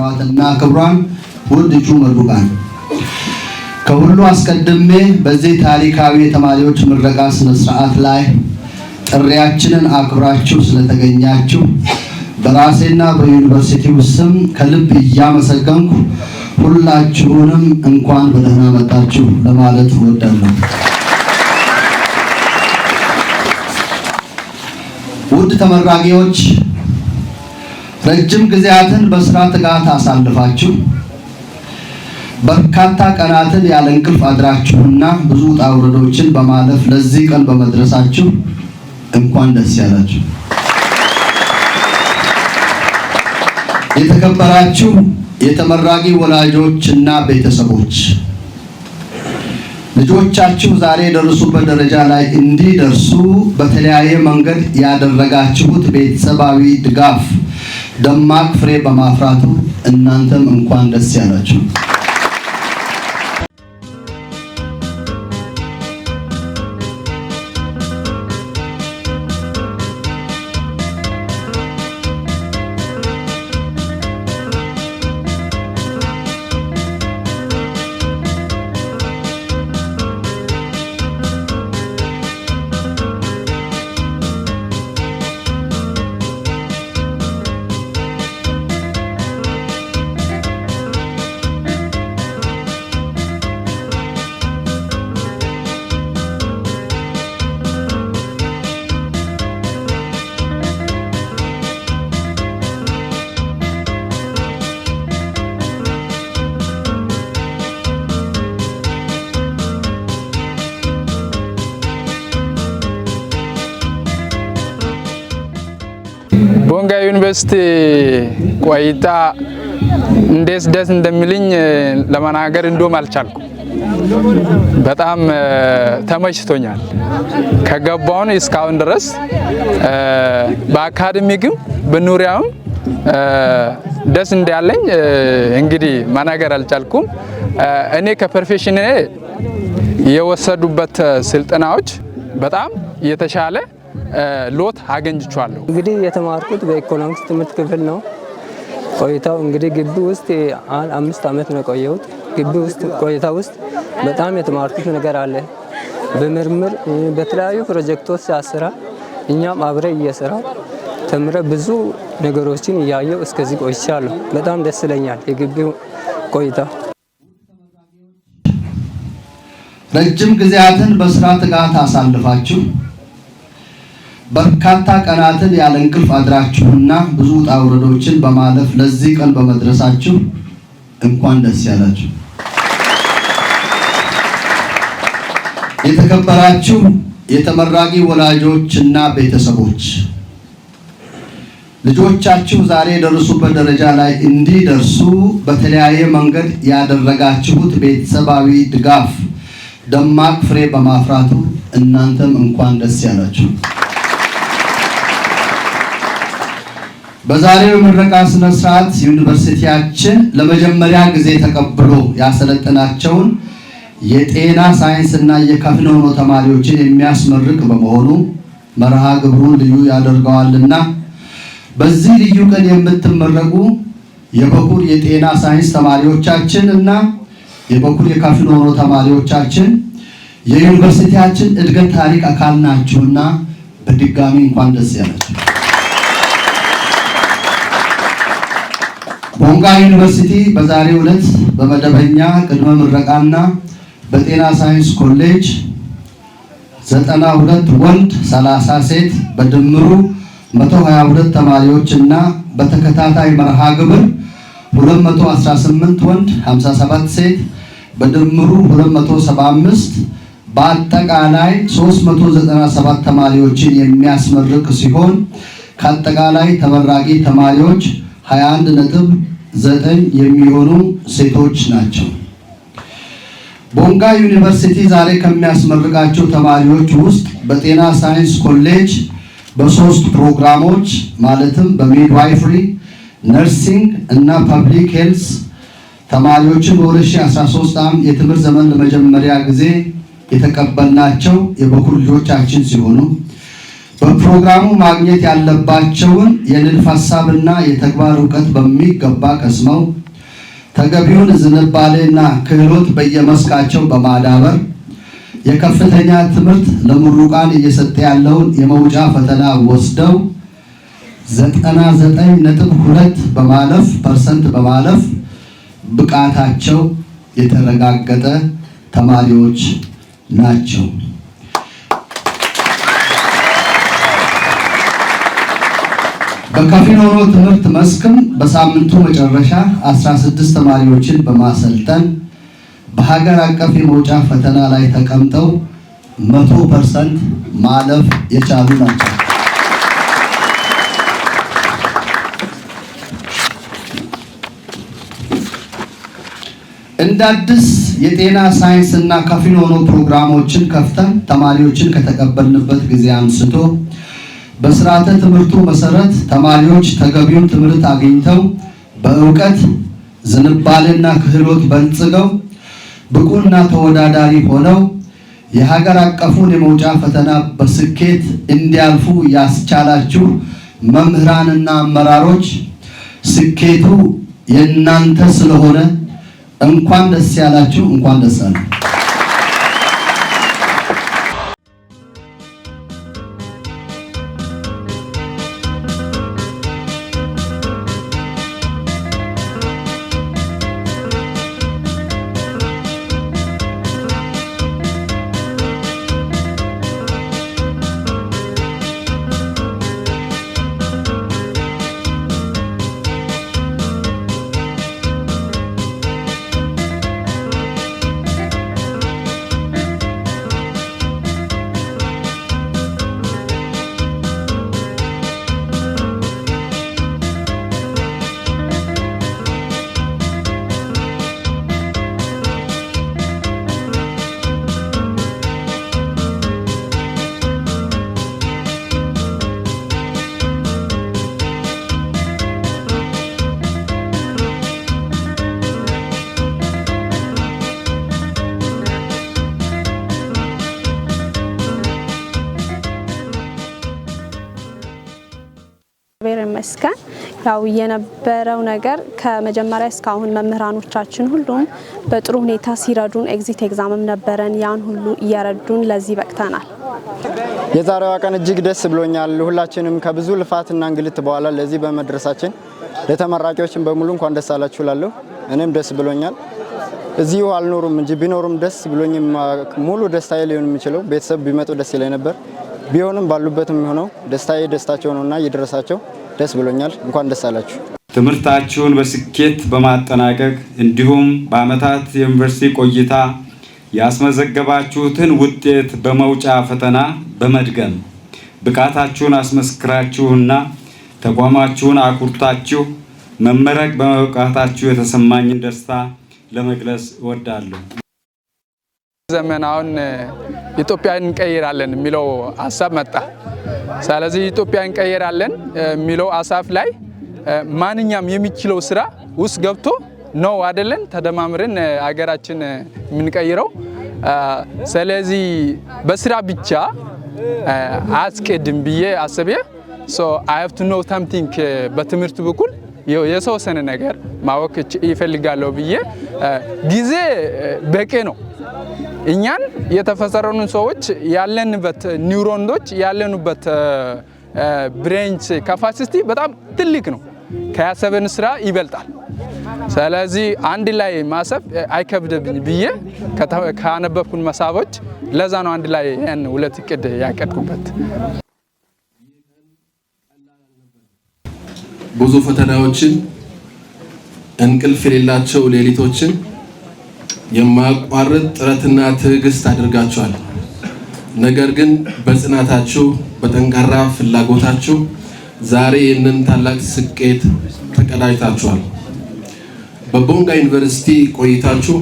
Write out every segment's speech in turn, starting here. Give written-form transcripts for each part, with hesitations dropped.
ክቡራትና ክቡራን፣ ውድ እጩ ምሩቃን፣ ከሁሉ አስቀድሜ በዚህ ታሪካዊ የተማሪዎች ምረቃ ስነ ስርዓት ላይ ጥሪያችንን አክብራችሁ ስለተገኛችሁ በራሴና በዩኒቨርሲቲው ስም ከልብ እያመሰገንኩ ሁላችሁንም እንኳን በደህና መጣችሁ ለማለት እወዳለሁ። ውድ ተመራቂዎች፣ ረጅም ጊዜያትን በስራ ትጋት አሳልፋችሁ፣ በርካታ ቀናትን ያለ እንቅልፍ አድራችሁና ብዙ ውጣ ውረዶችን በማለፍ ለዚህ ቀን በመድረሳችሁ እንኳን ደስ ያላችሁ። የተከበራችሁ የተመራቂ ወላጆችና ቤተሰቦች፣ ልጆቻችሁ ዛሬ የደረሱበት ደረጃ ላይ እንዲደርሱ በተለያየ መንገድ ያደረጋችሁት ቤተሰባዊ ድጋፍ ደማቅ ፍሬ በማፍራቱ እናንተም እንኳን ደስ ያላችሁ። ቦንጋ ዩኒቨርሲቲ ቆይታ እንዴት ደስ እንደሚልኝ ለመናገር እንደውም አልቻልኩም። በጣም ተመችቶኛል። ከገባውን እስካሁን ድረስ በአካዳሚክም በኑሪያውም ደስ እንዳለኝ እንግዲህ መናገር አልቻልኩም። እኔ ከ profession የወሰዱበት ስልጠናዎች በጣም የተሻለ ሎት አገኝቻለሁ። እንግዲህ የተማርኩት በኢኮኖሚክስ ትምህርት ክፍል ነው። ቆይታው እንግዲህ ግቢ ውስጥ 5 ዓመት ነው የቆየሁት። ግቢ ውስጥ ቆይታ ውስጥ በጣም የተማርኩት ነገር አለ። በምርምር በተለያዩ ፕሮጀክቶች ሲያሰራ እኛም አብሬ እየሰራ ተምረ ብዙ ነገሮችን እያየው እስከዚህ ቆይቻለሁ። በጣም ደስ ይለኛል የግቢው ቆይታ። ረጅም ጊዜያትን በስራ ትጋት አሳልፋችሁ፣ በርካታ ቀናትን ያለ እንቅልፍ አድራችሁና ብዙ ውጣ ውረዶችን በማለፍ ለዚህ ቀን በመድረሳችሁ እንኳን ደስ ያላችሁ። የተከበራችሁ የተመራቂ ወላጆችና ቤተሰቦች፣ ልጆቻችሁ ዛሬ የደረሱበት ደረጃ ላይ እንዲደርሱ በተለያየ መንገድ ያደረጋችሁት ቤተሰባዊ ድጋፍ ደማቅ ፍሬ በማፍራቱ እናንተም እንኳን ደስ ያላችሁ። በዛሬው የምረቃ ስነ ስርዓት ዩኒቨርሲቲያችን ለመጀመሪያ ጊዜ ተቀብሎ ያሰለጠናቸውን የጤና ሳይንስ እና የካፊኖኖ ተማሪዎችን የሚያስመርቅ በመሆኑ መርሃ ግብሩን ልዩ ያደርገዋልና በዚህ ልዩ ቀን የምትመረቁ የበኩር የጤና ሳይንስ ተማሪዎቻችን እና የበኩር የካፊኖኖ ተማሪዎቻችን የዩኒቨርሲቲያችን እድገት ታሪክ አካል ናችሁና በድጋሚ እንኳን ደስ ያላችሁ። ቦንጋ ዩኒቨርሲቲ በዛሬው ዕለት በመደበኛ ቅድመ ምረቃና በጤና ሳይንስ ኮሌጅ 92 ወንድ፣ 30 ሴት በድምሩ 122 ተማሪዎች እና በተከታታይ መርሃ ግብር 218 ወንድ፣ 57 ሴት በድምሩ 275፣ በአጠቃላይ 397 ተማሪዎችን የሚያስመርቅ ሲሆን ከአጠቃላይ ተመራቂ ተማሪዎች 21.9 የሚሆኑ ሴቶች ናቸው። ቦንጋ ዩኒቨርሲቲ ዛሬ ከሚያስመርቃቸው ተማሪዎች ውስጥ በጤና ሳይንስ ኮሌጅ በሶስት ፕሮግራሞች ማለትም በ midwifery፣ nursing እና public health ተማሪዎችን በ2013 ዓ.ም የትምህርት ዘመን ለመጀመሪያ ጊዜ የተቀበልናቸው የበኩር ልጆቻችን ሲሆኑ በፕሮግራሙ ማግኘት ያለባቸውን የንድፈ ሐሳብና የተግባር እውቀት በሚገባ ቀስመው፣ ተገቢውን ዝንባሌና ክህሎት በየመስካቸው በማዳበር፣ የከፍተኛ ትምህርት ለምሩቃን እየሰጠ ያለውን የመውጫ ፈተና ወስደው 99.2 በማለፍ percent በማለፍ ብቃታቸው የተረጋገጠ ተማሪዎች ናቸው። በከፊል ሆኖ ትምህርት መስክም በሳምንቱ መጨረሻ 16 ተማሪዎችን በማሰልጠን በሀገር አቀፍ የመውጫ ፈተና ላይ ተቀምጠው 100% ማለፍ የቻሉ ናቸው። እንደ አዲስ የጤና ሳይንስ እና ከፊል ሆኖ ፕሮግራሞችን ከፍተን ተማሪዎችን ከተቀበልንበት ጊዜ አንስቶ በስርዓተ ትምህርቱ መሰረት ተማሪዎች ተገቢውን ትምህርት አግኝተው፣ በእውቀት፣ ዝንባሌና ክህሎት በልጽገው፣ ብቁና ተወዳዳሪ ሆነው የሀገር አቀፉን የመውጫ ፈተና በስኬት እንዲያልፉ ያስቻላችሁ መምህራንና አመራሮች፣ ስኬቱ የእናንተ ስለሆነ እንኳን ደስ ያላችሁ፣ እንኳን ደስ አላችሁ። እግዚአብሔር ይመስገን። ያው የነበረው ነገር ከመጀመሪያ እስካሁን መምህራኖቻችን ሁሉም በጥሩ ሁኔታ ሲረዱን፣ exit exam ም ነበረን፣ ያን ሁሉ እየረዱን ለዚህ በቅተናል። የዛሬዋ ቀን እጅግ ደስ ብሎኛል። ሁላችንም ከብዙ ልፋትና እንግልት በኋላ ለዚህ በመድረሳችን ለተመራቂዎችን በሙሉ እንኳን ደስ አላችሁ እላለሁ። እኔም ደስ ብሎኛል። እዚሁ አልኖሩም እንጂ ቢኖሩም ደስ ብሎኝ ሙሉ ደስታዬ ሊሆን የሚችለው ቤተሰብ ቢመጡ ደስ ይለኝ ነበር። ቢሆንም ባሉበትም ሆነው ደስታዬ ደስታቸው ነውና እየደረሳቸው ደስ ብሎኛል። እንኳን ደስ አላችሁ። ትምህርታችሁን በስኬት በማጠናቀቅ እንዲሁም በዓመታት የዩኒቨርሲቲ ቆይታ ያስመዘገባችሁትን ውጤት በመውጫ ፈተና በመድገም ብቃታችሁን አስመስክራችሁና ተቋማችሁን አኩርታችሁ መመረቅ በመብቃታችሁ የተሰማኝን ደስታ ለመግለጽ እወዳለሁ። ዘመን አሁን ኢትዮጵያን እንቀይራለን የሚለው ሀሳብ መጣ። ስለዚህ ኢትዮጵያ እንቀይራለን የሚለው ሀሳብ ላይ ማንኛውም የሚችለው ስራ ውስጥ ገብቶ ነው አይደለን ተደማምረን ሀገራችን የምንቀይረው። ስለዚህ በስራ ብቻ አያስኬድም ብዬ አስቤ so I have to know something፣ በትምህርት በኩል የተወሰነ ነገር ማወቅ ይፈልጋለሁ ብዬ። ጊዜ በቂ ነው። እኛን የተፈጠረውን ሰዎች ያለንበት ኒውሮኖች ያለንበት brain capacity በጣም ትልቅ ነው። ከያሰበን ስራ ይበልጣል። ስለዚህ አንድ ላይ ማሰብ አይከብድብኝ ብዬ ካነበብኩን መሳቦች ለዛ ነው አንድ ላይ ያን ሁለት እቅድ ያቀድኩበት። ብዙ ፈተናዎችን፣ እንቅልፍ የሌላቸው ሌሊቶችን፣ የማያቋርጥ ጥረትና ትዕግስት አድርጋችኋል። ነገር ግን በጽናታችሁ፣ በጠንካራ ፍላጎታችሁ ዛሬ ይህንን ታላቅ ስኬት ተቀዳጅታችኋል። በቦንጋ ዩኒቨርሲቲ ቆይታችሁ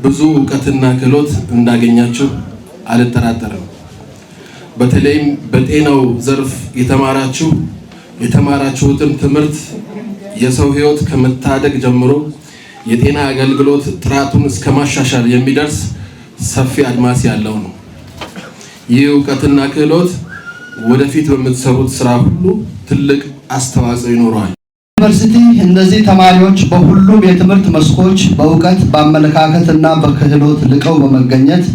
ብዙ እውቀትና ክህሎት እንዳገኛችሁ አልጠራጠርም። በተለይም በጤናው ዘርፍ የተማራችሁትን ትምህርት የሰው ሕይወት ከመታደግ ጀምሮ የጤና አገልግሎት ጥራቱን እስከ ማሻሻል የሚደርስ ሰፊ አድማስ ያለው ነው። ይህ እውቀትና ክህሎት ወደፊት በምትሰሩት ስራ ሁሉ ትልቅ አስተዋጽኦ ይኖረዋል። ዩኒቨርሲቲ እነዚህ ተማሪዎች በሁሉም የትምህርት መስኮች በእውቀት፣ በአመለካከትና በክህሎት ልቀው በመገኘት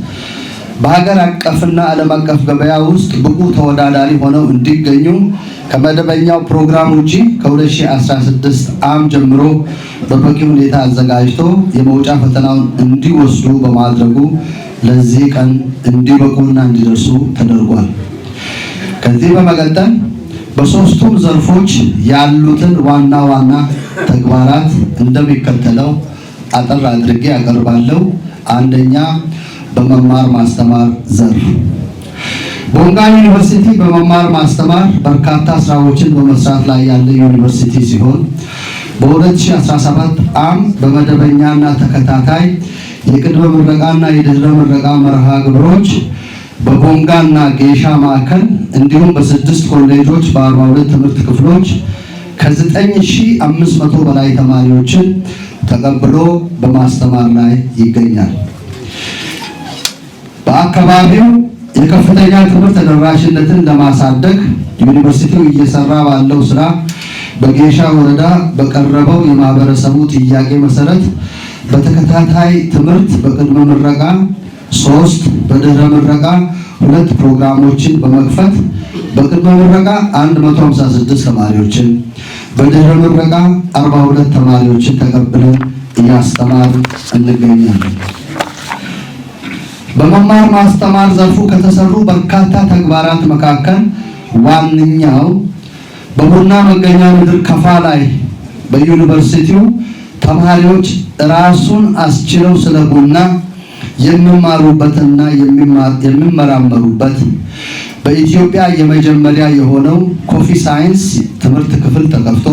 በሀገር አቀፍና ዓለም አቀፍ ገበያ ውስጥ ብቁ ተወዳዳሪ ሆነው እንዲገኙ ከመደበኛው ፕሮግራም ውጪ ከ2016 ዓ.ም ጀምሮ በበቂ ሁኔታ አዘጋጅቶ የመውጫ ፈተናውን እንዲወስዱ በማድረጉ ለዚህ ቀን እንዲበቁና እንዲደርሱ ተደርጓል። ከዚህ በመቀጠል በሶስቱም ዘርፎች ያሉትን ዋና ዋና ተግባራት እንደሚከተለው አጠር አድርጌ አቀርባለሁ። አንደኛ፣ በመማር ማስተማር ዘርፍ ቦንጋ ዩኒቨርሲቲ በመማር ማስተማር በርካታ ስራዎችን በመስራት ላይ ያለ ዩኒቨርሲቲ ሲሆን በ2017 ዓ.ም በመደበኛና ተከታታይ የቅድመ ምረቃና የድህረ ምረቃ መርሃ ግብሮች በቦንጋና ጌሻ ማዕከል እንዲሁም በስድስት ኮሌጆች በ42 ትምህርት ክፍሎች ከ9500 በላይ ተማሪዎችን ተቀብሎ በማስተማር ላይ ይገኛል። በአካባቢው የከፍተኛ ትምህርት ተደራሽነትን ለማሳደግ ዩኒቨርሲቲው እየሰራ ባለው ስራ በጌሻ ወረዳ በቀረበው የማህበረሰቡ ጥያቄ መሰረት በተከታታይ ትምህርት በቅድመ ምረቃ 3፣ በድህረ ምረቃ 2 ፕሮግራሞችን በመክፈት በቅድመ ምረቃ 156 ተማሪዎችን፣ በድህረ ምረቃ 42 ተማሪዎችን ተቀብለን እያስተማርን እንገኛለን። በመማር ማስተማር ዘርፉ ከተሰሩ በርካታ ተግባራት መካከል ዋነኛው በቡና መገኛ ምድር ከፋ ላይ በዩኒቨርሲቲው ተማሪዎች ራሱን አስችለው ስለ ቡና የሚማሩበትና የሚመራመሩበት በኢትዮጵያ የመጀመሪያ የሆነው coffee science ትምህርት ክፍል ተከፍቶ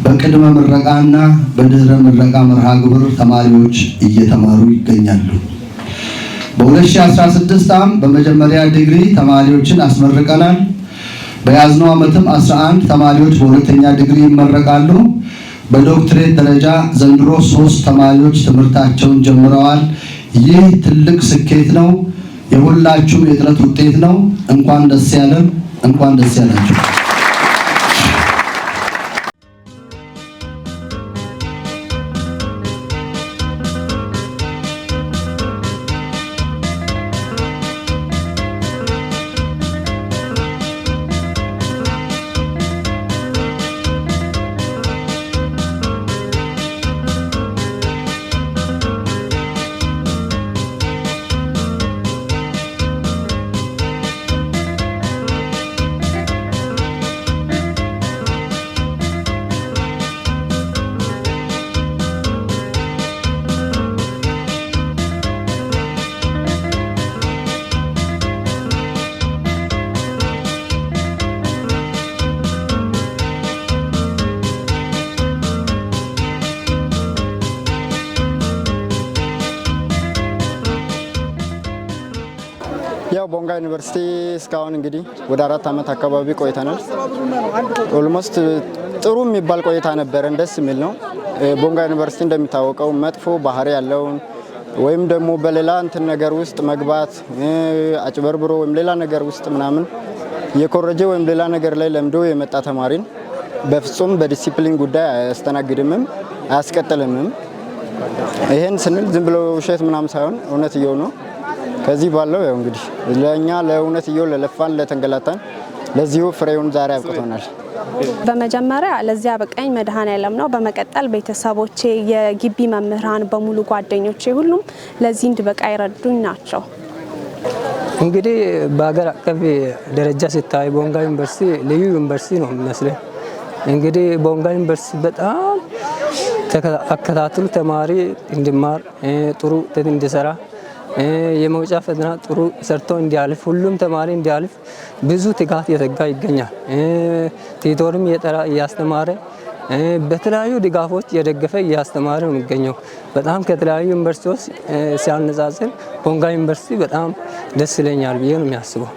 በቅድመ ምረቃና በድህረ ምረቃ መርሃ ግብር ተማሪዎች እየተማሩ ይገኛሉ። በ2016 ዓ.ም በመጀመሪያ ዲግሪ ተማሪዎችን አስመርቀናል። በያዝነው ዓመትም 11 ተማሪዎች በሁለተኛ ዲግሪ ይመረቃሉ። በዶክትሬት ደረጃ ዘንድሮ 3 ተማሪዎች ትምህርታቸውን ጀምረዋል። ይህ ትልቅ ስኬት ነው። የሁላችሁም የጥረት ውጤት ነው። እንኳን ደስ ያለን፣ እንኳን ደስ ያላችሁ። ያው ቦንጋ ዩኒቨርሲቲ እስካሁን እንግዲህ ወደ 4 ዓመት አካባቢ ቆይተናል። Almost ጥሩ የሚባል ቆይታ ነበረን። ደስ የሚል ነው። ቦንጋ ዩኒቨርሲቲ እንደሚታወቀው መጥፎ ባህሪ ያለውን ወይም ደግሞ በሌላ እንትን ነገር ውስጥ መግባት፣ አጭበርብሮ ወይም ሌላ ነገር ውስጥ ምናምን የኮረጀ ወይም ሌላ ነገር ላይ ለምዶ የመጣ ተማሪን በፍጹም በዲሲፕሊን ጉዳይ አያስተናግድምም፣ አያስቀጥልምም። ይሄን ስንል ዝም ብሎ ውሸት ምናምን ሳይሆን እውነትየው ነው። ከዚህ ባለው ያው እንግዲህ ለእኛ ለእውነትየው ለለፋን ለተንገላታን ለዚሁ ፍሬውን ዛሬ አብቅቶናል። በመጀመሪያ ለዚያ ያበቃኝ መድኃኔዓለም ነው። በመቀጠል ቤተሰቦቼ፣ የግቢ መምህራን በሙሉ፣ ጓደኞቼ፣ ሁሉም ለዚህ እንድበቃ የረዱኝ ናቸው። እንግዲህ በሀገር አቀፍ ደረጃ ሲታይ ቦንጋ ዩኒቨርሲቲ ልዩ ዩኒቨርሲቲ ነው የሚመስለኝ። እንግዲህ ቦንጋ ዩኒቨርሲቲ በጣም አከታትሎ ተማሪ እንዲማር፣ ጥሩ ውጤት እንዲሰራ፣ የመውጫ ፈተና ጥሩ ሰርቶ እንዲያልፍ፣ ሁሉም ተማሪ እንዲያልፍ ብዙ ትጋት እየተጋ ይገኛል። Tutor ም እየጠራ እያስተማረ፣ በተለያዩ ድጋፎች እየደገፈ እያስተማረ ነው የሚገኘው። በጣም ከተለያዩ ዩኒቨርሲቲዎች ሲያነጻጽር ቦንጋ ዩኒቨርሲቲ በጣም ደስ ይለኛል ብዬ ነው የሚያስበው።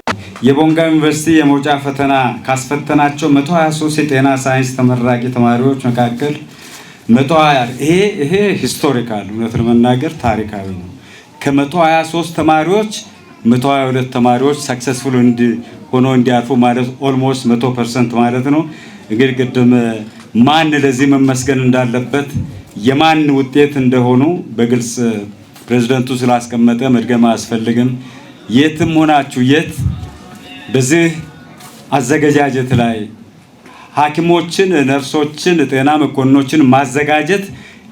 የቦንጋ ዩኒቨርሲቲ የመውጫ ፈተና ካስፈተናቸው 123 የጤና ሳይንስ ተመራቂ ተማሪዎች መካከል 120፣ ይሄ historical፣ እውነት ለመናገር ታሪካዊ ነው። ከ123 ተማሪዎች 122 ተማሪዎች successful ሆኖ እንዲያልፉ ማለት almost 100% ማለት ነው። እንግዲህ ቅድም ማን ለዚህ መመስገን እንዳለበት፣ የማን ውጤት እንደሆኑ በግልጽ ፕሬዝደንቱ ስላስቀመጠ መድገም አያስፈልግም። የትም ሆናችሁ የት በዚህ አዘገጃጀት ላይ ሐኪሞችን፣ ነርሶችን፣ ጤና መኮንኖችን ማዘጋጀት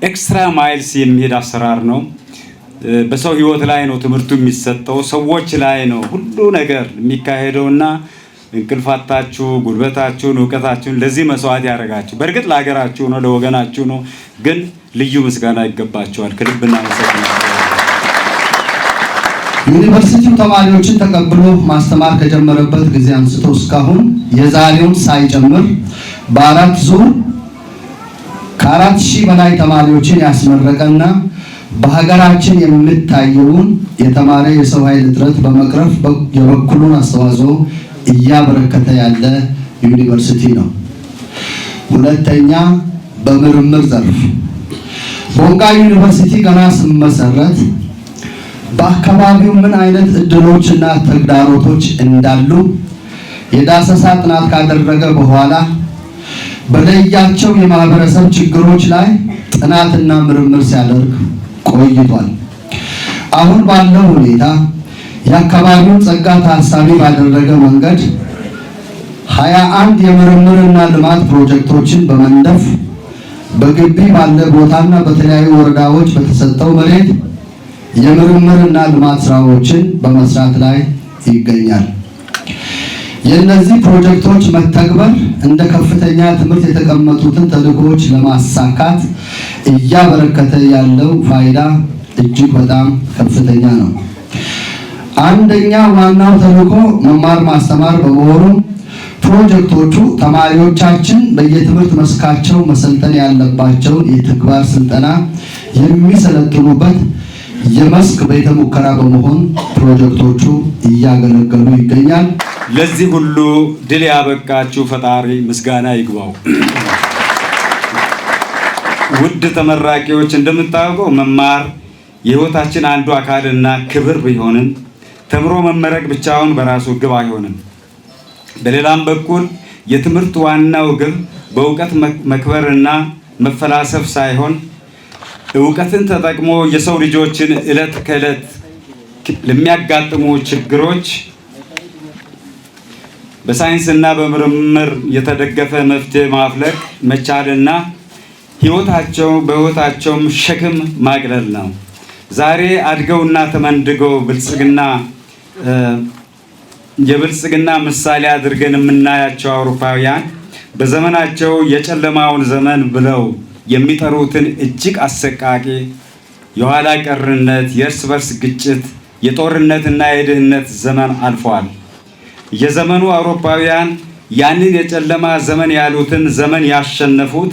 extra miles የሚሄድ አሰራር ነው። በሰው ህይወት ላይ ነው ትምህርቱ የሚሰጠው፣ ሰዎች ላይ ነው ሁሉ ነገር የሚካሄደውና እንቅልፍ አጥታችሁ ጉልበታችሁን፣ እውቀታችሁን ለዚህ መስዋዕት ያደረጋችሁ በእርግጥ ለሀገራችሁ ነው፣ ለወገናችሁ ነው። ግን ልዩ ምስጋና ይገባችኋል። ከልብ እናመሰግናለን። ዩኒቨርሲቲው ተማሪዎችን ተቀብሎ ማስተማር ከጀመረበት ጊዜ አንስቶ እስካሁን የዛሬውን ሳይጨምር በአራት ዙር ከ4,000 በላይ ተማሪዎችን ያስመረቀና በሀገራችን የሚታየውን የተማረ የሰው ኃይል እጥረት በመቅረፍ የበኩሉን አስተዋጽኦ እያበረከተ ያለ ዩኒቨርሲቲ ነው። ሁለተኛ፣ በምርምር ዘርፍ ቦንጋ ዩኒቨርሲቲ ገና ሲመሰረት በአካባቢው ምን አይነት እድሎችና ተግዳሮቶች እንዳሉ የዳሰሳ ጥናት ካደረገ በኋላ በለያቸው የማህበረሰብ ችግሮች ላይ ጥናትና ምርምር ሲያደርግ ቆይቷል። አሁን ባለው ሁኔታ የአካባቢውን ጸጋ ታሳቢ ባደረገ መንገድ 21 የምርምርና ልማት ፕሮጀክቶችን በመንደፍ በግቢ ባለ ቦታና በተለያዩ ወረዳዎች በተሰጠው መሬት የምርምርና ልማት ስራዎችን በመስራት ላይ ይገኛል። የእነዚህ ፕሮጀክቶች መተግበር እንደ ከፍተኛ ትምህርት የተቀመጡትን ተልዕኮዎች ለማሳካት እያበረከተ ያለው ፋይዳ እጅግ በጣም ከፍተኛ ነው። አንደኛ፣ ዋናው ተልዕኮ መማር ማስተማር በመሆኑ ፕሮጀክቶቹ ተማሪዎቻችን በየትምህርት መስካቸው መሰልጠን ያለባቸውን የተግባር ስልጠና የሚሰለጥኑበት የመስክ ቤተ ሙከራ በመሆን ፕሮጀክቶቹ እያገለገሉ ይገኛል። ለዚህ ሁሉ ድል ያበቃችሁ ፈጣሪ ምስጋና ይግባው። ውድ ተመራቂዎች፣ እንደምታውቀው መማር የህይወታችን አንዱ አካልና ክብር ቢሆንም ተምሮ መመረቅ ብቻውን በራሱ ግብ አይሆንም። በሌላም በኩል የትምህርት ዋናው ግብ በእውቀት መክበርና መፈላሰፍ ሳይሆን እውቀትን ተጠቅሞ የሰው ልጆችን ዕለት ከዕለት ለሚያጋጥሙ ችግሮች በሳይንስና በምርምር የተደገፈ መፍትሄ ማፍለቅ መቻልና ህይወታቸው በህይወታቸውም ሸክም ማቅለል ነው። ዛሬ አድገውና ተመንድገው የብልጽግና ምሳሌ አድርገን የምናያቸው አውሮፓውያን በዘመናቸው የጨለማውን ዘመን ብለው የሚጠሩትን እጅግ አሰቃቂ የኋላ ቀርነት፣ የእርስ በርስ ግጭት፣ የጦርነትና የድህነት ዘመን አልፈዋል። የዘመኑ አውሮፓውያን ያንን የጨለማ ዘመን ያሉትን ዘመን ያሸነፉት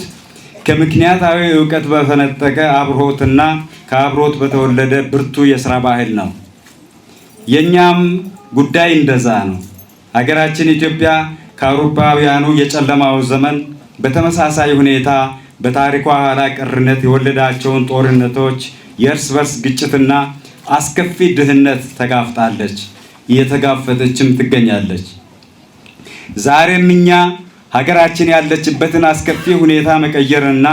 ከምክንያታዊ እውቀት በፈነጠቀ አብርሆትና ከአብርሆት በተወለደ ብርቱ የስራ ባህል ነው። የኛም ጉዳይ እንደዛ ነው። ሀገራችን ኢትዮጵያ ከአውሮፓውያኑ የጨለማው ዘመን በተመሳሳይ ሁኔታ በታሪኳ ኋላ ቀርነት የወለዳቸውን ጦርነቶች፣ የእርስ በርስ ግጭትና አስከፊ ድህነት ተጋፍጣለች፣ እየተጋፈጠችም ትገኛለች። ዛሬም እኛ ሀገራችን ያለችበትን አስከፊ ሁኔታ መቀየርና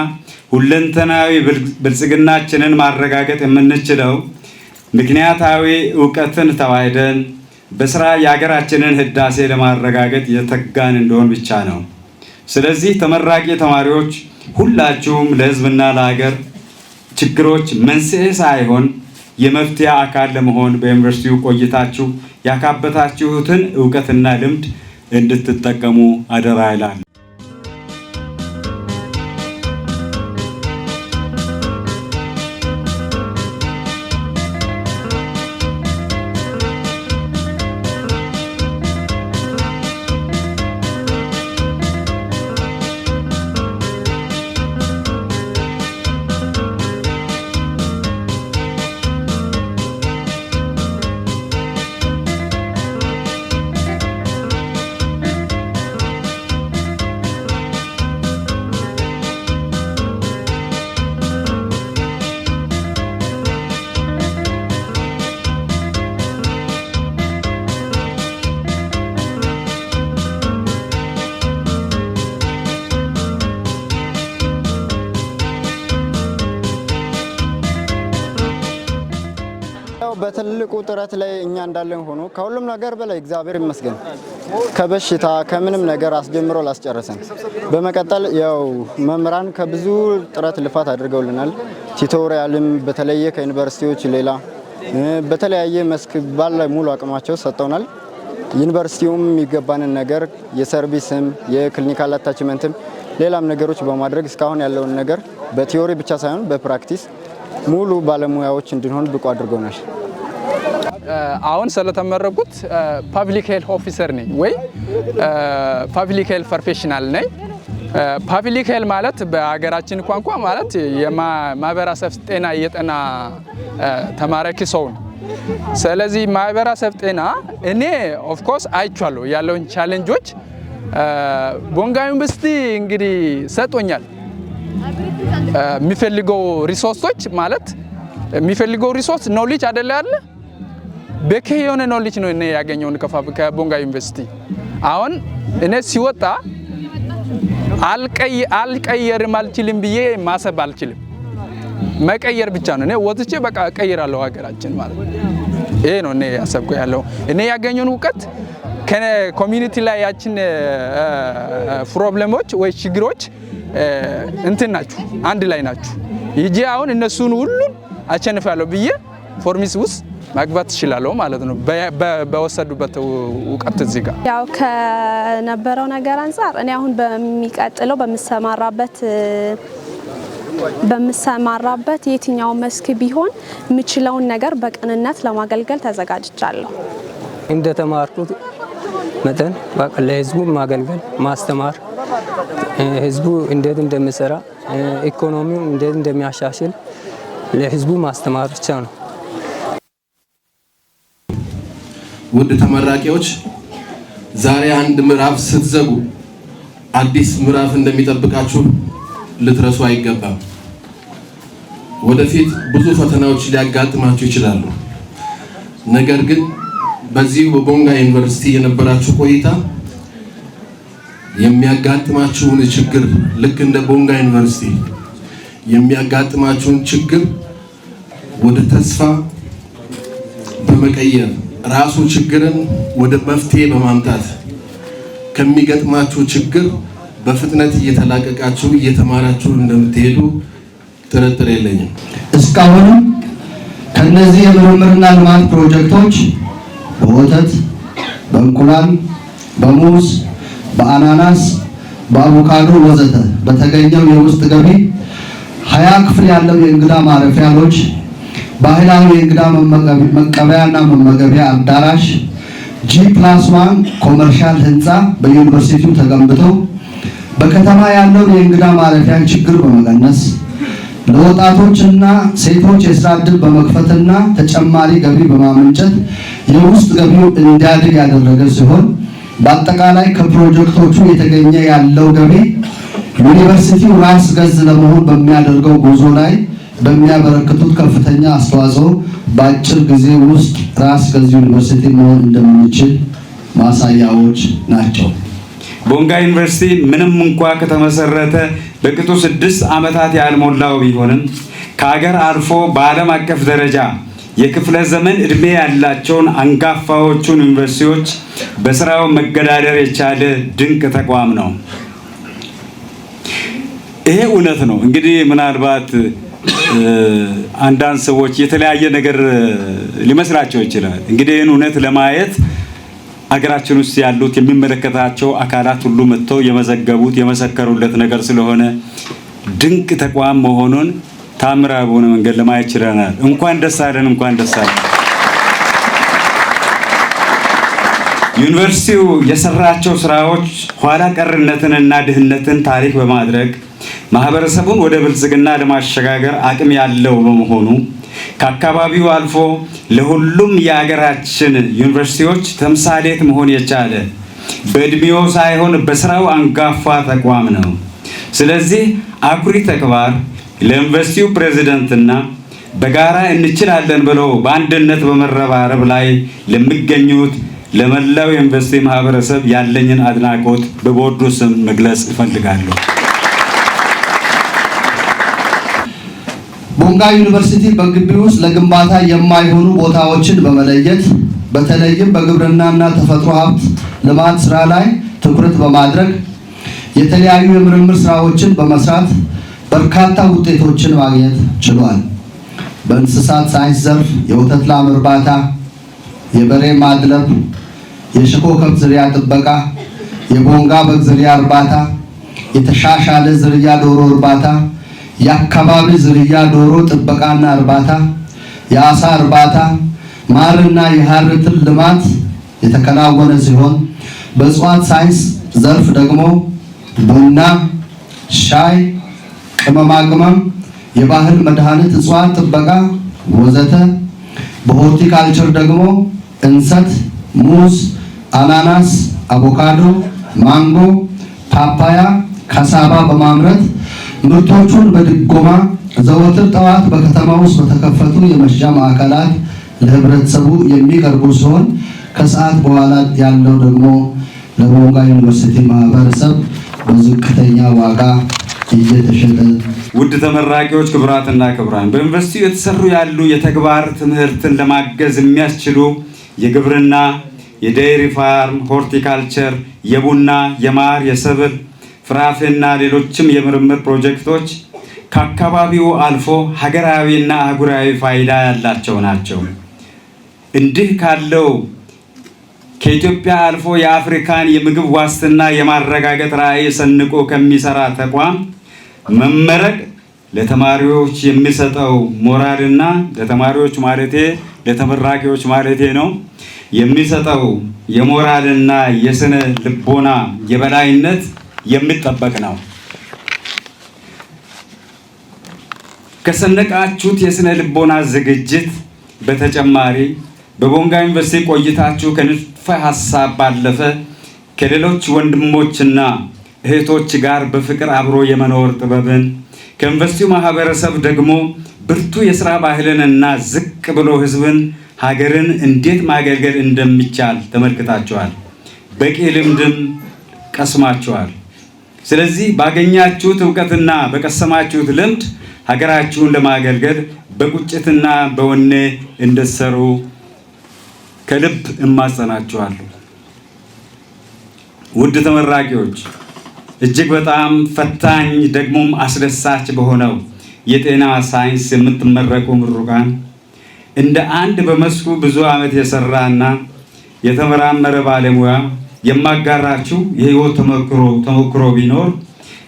ሁለንተናዊ ብልጽግናችንን ማረጋገጥ የምንችለው ምክንያታዊ እውቀትን ተዋህደን በስራ የሀገራችንን ህዳሴ ለማረጋገጥ የተጋን እንደሆን ብቻ ነው። ስለዚህ ተመራቂ ተማሪዎች ሁላችሁም ለህዝብና ለሀገር ችግሮች መንስኤ ሳይሆን የመፍትሄ አካል ለመሆን በዩኒቨርሲቲው ቆይታችሁ ያካበታችሁትን እውቀትና ልምድ እንድትጠቀሙ አደራ ይላል። በትልቁ ጥረት ላይ እኛ እንዳለን ሆኖ ከሁሉም ነገር በላይ እግዚአብሔር ይመስገን ከበሽታ ከምንም ነገር አስጀምሮ ላስጨረሰን። በመቀጠል ያው መምህራን ከብዙ ጥረት ልፋት አድርገውልናል። Tutorial ም በተለየ ከዩኒቨርሲቲዎች ሌላ በተለያየ መስክ ባለ ሙሉ አቅማቸው ሰጥተውናል። ዩኒቨርሲቲውም የሚገባንን ነገር የ service ም የ clinical attachment ም ሌላም ነገሮች በማድረግ እስካሁን ያለውን ነገር በ theory ብቻ ሳይሆን በ practice ሙሉ ባለሙያዎች እንድንሆን ብቁ አድርገውናል። አሁን ስለተመረቁት public health officer ነኝ ወይ public health professional ነኝ። Public health ማለት በሀገራችን ቋንቋ ማለት የማህበረሰብ ጤና የጤና ተማራኪ ሰው ነው። ስለዚህ ማህበረሰብ ጤና እኔ of course አይቻለሁ ያለውን challenge ኦች። ቦንጋ ዩኒቨርሲቲ እንግዲህ ሰጦኛል። የሚፈልገው resource ኦች ማለት የሚፈልገው resource knowledge አይደለ ያለ በቂ የሆነ knowledge ነው እኔ ያገኘውን ከቦንጋ ዩኒቨርሲቲ። አሁን እኔ ሲወጣ አልቀየርም አልችልም ብዬ ማሰብ አልችልም። መቀየር ብቻ ነው። እኔ ወጥቼ በቃ እቀይራለሁ ሀገራችን ማለት ነው። ይሄ ነው እኔ ያሰብኩ ያለው። እኔ ያገኘውን እውቀት ከ community ላይ ያችን problem ኦች ወይ ችግሮች እንትን ናችሁ፣ አንድ ላይ ናችሁ። ይጄ አሁን እነሱን ሁሉን አሸንፋለሁ ብዬ ፎርሚስ ውስጥ ማግባት እችላለሁ ማለት ነው፣ በወሰዱበት እውቀት እዚህ ጋር። ያው ከነበረው ነገር አንጻር እኔ አሁን በሚቀጥለው በምሰማራበት የትኛው መስክ ቢሆን የምችለውን ነገር በቅንነት ለማገልገል ተዘጋጅቻለሁ። እንደተማርኩት መጠን በቃ ለህዝቡ ማገልገል፣ ማስተማር፣ ህዝቡ እንዴት እንደሚሰራ፣ ኢኮኖሚው እንዴት እንደሚያሻሽል ለህዝቡ ማስተማር ብቻ ነው። ውድ ተመራቂዎች፣ ዛሬ አንድ ምዕራፍ ስትዘጉ አዲስ ምዕራፍ እንደሚጠብቃችሁ ልትረሱ አይገባም። ወደፊት ብዙ ፈተናዎች ሊያጋጥማችሁ ይችላሉ። ነገር ግን በዚሁ በቦንጋ ዩኒቨርሲቲ የነበራችሁ ቆይታ የሚያጋጥማችሁን ችግር ልክ እንደ ቦንጋ ዩኒቨርሲቲ የሚያጋጥማችሁን ችግር ወደ ተስፋ በመቀየር፣ ራሱ ችግርን ወደ መፍትሄ በማምጣት ከሚገጥማችሁ ችግር በፍጥነት እየተላቀቃችሁ እየተማራችሁ እንደምትሄዱ ጥርጥር የለኝም። እስካሁንም ከነዚህ የምርምርና ልማት ፕሮጀክቶች በወተት፣ በእንቁላል፣ በሙዝ፣ በአናናስ፣ በአቮካዶ ወዘተ በተገኘው የውስጥ ገቢ 20 ክፍል ያለው የእንግዳ ማረፊያ ሎጅ፣ ባህላዊ የእንግዳ መቀበያና መመገቢያ አዳራሽ፣ G+1 commercial ህንፃ በዩኒቨርሲቲው ተገንብቶ በከተማ ያለውን የእንግዳ ማረፊያን ችግር በመቀነስ፣ ለወጣቶችና ሴቶች የስራ ዕድል በመክፈትና ተጨማሪ ገቢ በማመንጨት የውስጥ ገቢው እንዲያድግ ያደረገ ሲሆን፣ በአጠቃላይ ከፕሮጀክቶቹ የተገኘ ያለው ገቢ ዩኒቨርሲቲው ራስ ገዝ ለመሆን በሚያደርገው ጉዞ ላይ በሚያበረክቱት ከፍተኛ አስተዋጽኦ በአጭር ጊዜ ውስጥ ራስ ገዝ ዩኒቨርሲቲ መሆን እንደምንችል ማሳያዎች ናቸው። ቦንጋ ዩኒቨርሲቲ ምንም እንኳ ከተመሰረተ በቅጡ 6 ዓመታት ያልሞላው ቢሆንም ከሀገር አልፎ በዓለም አቀፍ ደረጃ የክፍለ ዘመን ዕድሜ ያላቸውን አንጋፋዎቹን ዩኒቨርሲቲዎች በስራው መገዳደር የቻለ ድንቅ ተቋም ነው። ይሄ እውነት ነው። እንግዲህ ምናልባት አንዳንድ ሰዎች የተለያየ ነገር ሊመስላቸው ይችላል። እንግዲህ ይህን እውነት ለማየት አገራችን ውስጥ ያሉት የሚመለከታቸው አካላት ሁሉ መጥተው የመዘገቡት የመሰከሩለት ነገር ስለሆነ ድንቅ ተቋም መሆኑን ታምራዊ በሆነ መንገድ ለማየት ችለናል። እንኳን ደስ አለን፣ እንኳን ደስ አለን። ዩኒቨርሲቲው የሰራቸው ስራዎች ኋላ ቀርነትንና ድህነትን ታሪክ በማድረግ ማህበረሰቡን ወደ ብልጽግና ለማሸጋገር አቅም ያለው በመሆኑ ከአካባቢው አልፎ ለሁሉም የሀገራችን ዩኒቨርሲቲዎች ተምሳሌት መሆን የቻለ በእድሜው ሳይሆን በስራው አንጋፋ ተቋም ነው። ስለዚህ አኩሪ ተግባር ለዩኒቨርሲቲው ፕሬዝደንትና በጋራ እንችላለን ብለው በአንድነት በመረባረብ ላይ ለሚገኙት ለመላው የዩኒቨርሲቲ ማህበረሰብ ያለኝን አድናቆት በቦርዱ ስም መግለጽ እፈልጋለሁ። ቦንጋ ዩኒቨርሲቲ በግቢ ውስጥ ለግንባታ የማይሆኑ ቦታዎችን በመለየት፣ በተለይም በግብርናና ተፈጥሮ ሀብት ልማት ስራ ላይ ትኩረት በማድረግ የተለያዩ የምርምር ስራዎችን በመስራት በርካታ ውጤቶችን ማግኘት ችሏል። በእንስሳት ሳይንስ ዘርፍ የወተት ላም እርባታ፣ የበሬ ማድለብ፣ የሽኮ ከብት ዝርያ ጥበቃ፣ የቦንጋ በግ ዝርያ እርባታ፣ የተሻሻለ ዝርያ ዶሮ እርባታ፣ የአካባቢ ዝርያ ዶሮ ጥበቃና እርባታ፣ የአሳ እርባታ፣ ማርና የሐር ትል ልማት የተከናወነ ሲሆን፣ በእጽዋት ሳይንስ ዘርፍ ደግሞ ቡና፣ ሻይ፣ ቅመማ ቅመም፣ የባህል መድኃኒት እጽዋት ጥበቃ ወዘተ፣ በሆርቲካልቸር ደግሞ እንሰት፣ ሙዝ፣ አናናስ፣ አቮካዶ፣ ማንጎ፣ ፓፓያ፣ ካሳባ በማምረት ምርቶቹን በድጎማ ዘወትር ጠዋት በከተማ ውስጥ በተከፈቱ የመሸጫ ማዕከላት ለህብረተሰቡ የሚቀርቡ ሲሆን፣ ከሰዓት በኋላ ያለው ደግሞ ለቦንጋ ዩኒቨርሲቲ ማህበረሰብ በዝቅተኛ ዋጋ እየተሸጠ። ውድ ተመራቂዎች፣ ክቡራትና ክቡራን፣ በዩኒቨርሲቲው የተሰሩ ያሉ የተግባር ትምህርትን ለማገዝ የሚያስችሉ የግብርና፣ የ dairy farm፣ ሆርቲካልቸር፣ የቡና፣ የማር፣ የሰብል፣ ፍራፍሬና ሌሎችም የምርምር ፕሮጀክቶች ከአካባቢው አልፎ ሀገራዊና አህጉራዊ ፋይዳ ያላቸው ናቸው። እንዲህ ካለው ከኢትዮጵያ አልፎ የአፍሪካን የምግብ ዋስትና የማረጋገጥ ራዕይ ሰንቆ ከሚሰራ ተቋም መመረቅ ለተማሪዎች የሚሰጠው ሞራልና፣ ለተማሪዎች ማለቴ ለተመራቂዎች ማለቴ ነው፣ የሚሰጠው የሞራልና የስነ ልቦና የበላይነት የሚጠበቅ ነው። ከሰነቃችሁት የስነ ልቦና ዝግጅት በተጨማሪ በቦንጋ ዩኒቨርሲቲ ቆይታችሁ ከንድፈ ሀሳብ ባለፈ ከሌሎች ወንድሞችና እህቶች ጋር በፍቅር አብሮ የመኖር ጥበብን፣ ከዩኒቨርሲቲው ማህበረሰብ ደግሞ ብርቱ የስራ ባህልንና ዝቅ ብሎ ህዝብን፣ ሀገርን እንዴት ማገልገል እንደሚቻል ተመልክታችኋል። በቂ ልምድም ቀስማችኋል። ስለዚህ ባገኛችሁት እውቀትና በቀሰማችሁት ልምድ ሀገራችሁን ለማገልገል በቁጭትና በወኔ እንድትሰሩ ከልብ እማጸናችኋለሁ። ውድ ተመራቂዎች፣ እጅግ በጣም ፈታኝ ደግሞም አስደሳች በሆነው የጤና ሳይንስ የምትመረቁ ምሩቃን፣ እንደ አንድ በመስኩ ብዙ ዓመት የሰራና የተመራመረ ባለሙያ የማጋራችሁ የህይወት ተሞክሮ ቢኖር፣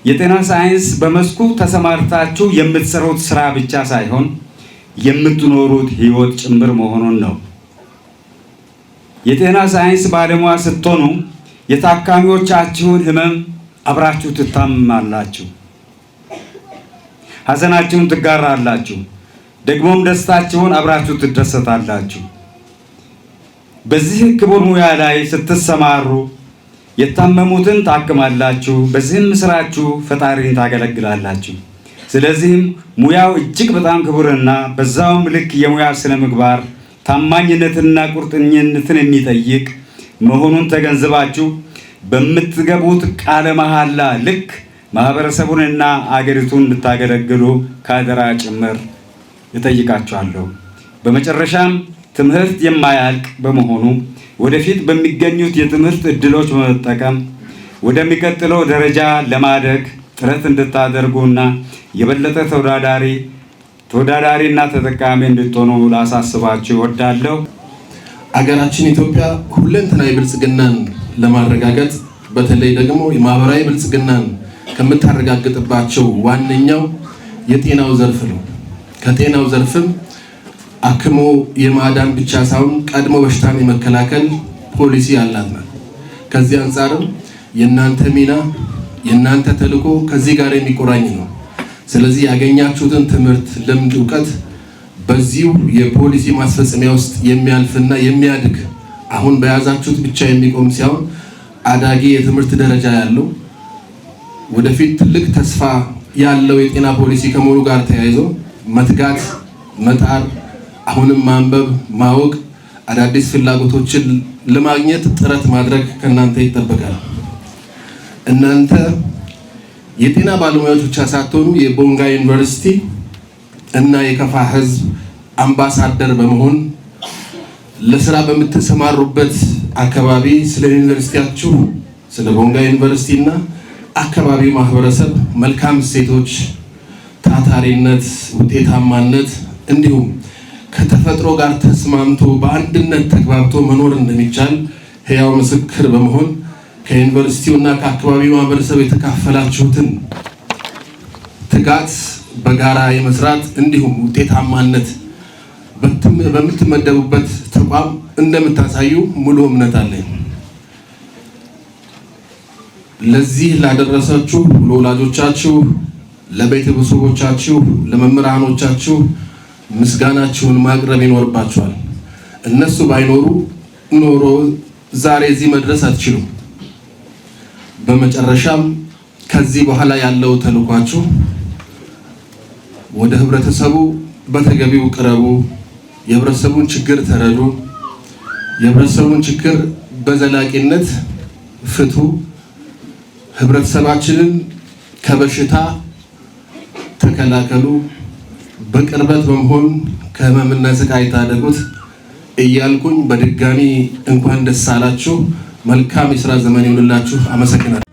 የጤና ሳይንስ በመስኩ ተሰማርታችሁ የምትሰሩት ስራ ብቻ ሳይሆን የምትኖሩት ህይወት ጭምር መሆኑን ነው። የጤና ሳይንስ ባለሙያ ስትሆኑ የታካሚዎቻችሁን ህመም አብራችሁ ትታመማላችሁ፣ ሀዘናችሁን ትጋራላችሁ፣ ደግሞም ደስታችሁን አብራችሁ ትደሰታላችሁ። በዚህ ክቡር ሙያ ላይ ስትሰማሩ የታመሙትን ታክማላችሁ፣ በዚህም ስራችሁ ፈጣሪን ታገለግላላችሁ። ስለዚህም ሙያው እጅግ በጣም ክቡርና በዛውም ልክ የሙያ ስነ ምግባር፣ ታማኝነትና ቁርጠኝነትን የሚጠይቅ መሆኑን ተገንዝባችሁ በምትገቡት ቃለ መሐላ ልክ ማህበረሰቡንና አገሪቱን እንድታገለግሉ ከአደራ ጭምር እጠይቃችኋለሁ። በመጨረሻም ትምህርት የማያልቅ በመሆኑ ወደፊት በሚገኙት የትምህርት እድሎች በመጠቀም ወደሚቀጥለው ደረጃ ለማደግ ጥረት እንድታደርጉና የበለጠ ተወዳዳሪና ተጠቃሚ እንድትሆኑ ላሳስባችሁ እወዳለሁ። አገራችን ኢትዮጵያ ሁለንተናዊ ብልጽግናን ለማረጋገጥ፣ በተለይ ደግሞ የማህበራዊ ብልጽግናን ከምታረጋግጥባቸው ዋነኛው የጤናው ዘርፍ ነው። ከጤናው ዘርፍም አክሞ የማዳን ብቻ ሳይሆን ቀድሞ በሽታን የመከላከል ፖሊሲ ያላት ናት። ከዚህ አንጻርም የእናንተ ሚና፣ የእናንተ ተልዕኮ ከዚህ ጋር የሚቆራኝ ነው። ስለዚህ ያገኛችሁትን ትምህርት፣ ልምድ፣ እውቀት በዚሁ የፖሊሲ ማስፈጸሚያ ውስጥ የሚያልፍና የሚያድግ፣ አሁን በያዛችሁት ብቻ የሚቆም ሳይሆን አዳጊ የትምህርት ደረጃ ያለው፣ ወደፊት ትልቅ ተስፋ ያለው የጤና ፖሊሲ ከመሆኑ ጋር ተያይዞ መትጋት፣ መጣር፣ አሁንም ማንበብ፣ ማወቅ፣ አዳዲስ ፍላጎቶችን ለማግኘት ጥረት ማድረግ ከእናንተ ይጠበቃል። እናንተ የጤና ባለሙያዎች ብቻ ሳትሆኑ የቦንጋ ዩኒቨርሲቲ እና የከፋ ሕዝብ አምባሳደር በመሆን ለስራ በምትሰማሩበት አካባቢ ስለ ዩኒቨርሲቲያችሁ፣ ስለ ቦንጋ ዩኒቨርሲቲ እና አካባቢው ማህበረሰብ መልካም እሴቶች፣ ታታሪነት፣ ውጤታማነት እንዲሁም ከተፈጥሮ ጋር ተስማምቶ በአንድነት ተግባብቶ መኖር እንደሚቻል ህያው ምስክር በመሆን ከዩኒቨርሲቲው እና ከአካባቢው ማህበረሰብ የተካፈላችሁትን ትጋት፣ በጋራ የመስራት እንዲሁም ውጤታማነት በምትመደቡበት ተቋም እንደምታሳዩ ሙሉ እምነት አለኝ። ለዚህ ላደረሳችሁ ለወላጆቻችሁ፣ ለቤተሰቦቻችሁ፣ ለመምህራኖቻችሁ ምስጋናችሁን ማቅረብ ይኖርባችኋል። እነሱ ባይኖሩ ኖሮ ዛሬ እዚህ መድረስ አትችሉም። በመጨረሻም ከዚህ በኋላ ያለው ተልዕኳችሁ ወደ ህብረተሰቡ በተገቢው ቅረቡ፣ የህብረተሰቡን ችግር ተረዱ፣ የህብረተሰቡን ችግር በዘላቂነት ፍቱ፣ ህብረተሰባችንን ከበሽታ ተከላከሉ፣ በቅርበት በመሆን ከህመምና ስቃይ ታደጉት እያልኩኝ በድጋሚ እንኳን ደስ አላችሁ። መልካም የስራ ዘመን ይሁንላችሁ። አመሰግናለሁ።